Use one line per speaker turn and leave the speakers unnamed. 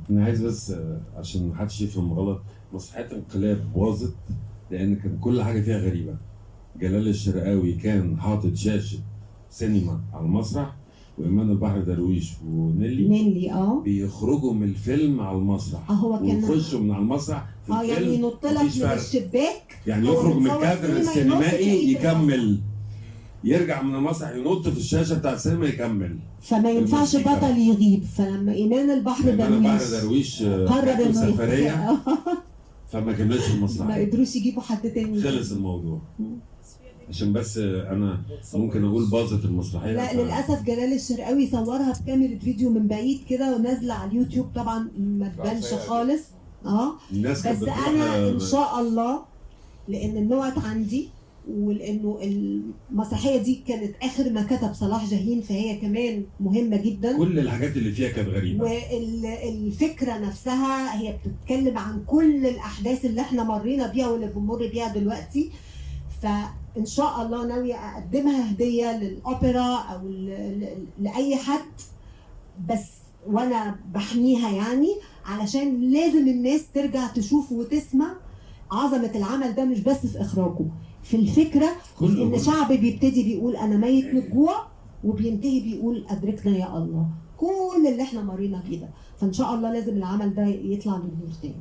انا عايز بس عشان محدش يفهم غلط، مسرحية انقلاب باظت لان كان كل حاجة فيها غريبه. جلال الشرقاوي كان حاطط شاشة سينما على المسرح، وايمان البحر درويش ونيلي
نيلي
بيخرجوا من الفيلم على المسرح،
هو كان
ويخشوا من على المسرح في الفيلم.
يعني ينط لك
مفيش
من
فرق.
الشباك،
يعني
هو
يخرج من
متصور
الكادر
سينما، ينط
السينمائي
تلاقيه في
يكمل، يرجع من المسرح ينط في الشاشة بتاع السينما يكمل.
فما ينفعش
المزيكا.
بطل يغيب. فلما ايمان البحر
ايمان البحر
درويش
درويش
قرر
جاته
انه
سفرية فما كملتش
ما
المسرحيه،
قدروش يجيبوا حد تاني.
خلص الموضوع. عشان بس انا ممكن اقول باظت المسرحيه.
لا للاسف جلال الشرقاوي صورها بكاميرا فيديو من بعيد كده ونازلة على اليوتيوب، طبعا ما تبانش خالص.
الناس كانت
بس
بتروح
انا ان شاء الله، لان النوت عندي، ولانه المسرحية دي كانت اخر ما كتب صلاح جاهين، فهي كمان مهمة جدا.
كل الحاجات اللي فيها كانت غريبة،
والفكرة نفسها هي بتتكلم عن كل الاحداث اللي احنا مرينا بيها واللي بنمر بيها دلوقتي. فان شاء الله ناوية اقدمها هديه للاوبرا او لاي حد، بس وانا بحميها يعني، علشان لازم الناس ترجع تشوف وتسمع عظمه العمل ده، مش بس في اخراجه، في الفكرة،
كله
ان
كله.
شعب بيبتدي بيقول انا ميت من الجوع، وبينتهي بيقول ادركنا يا الله، كل اللي احنا مرينا بيه ده. فان شاء الله لازم العمل ده يطلع للنور تاني.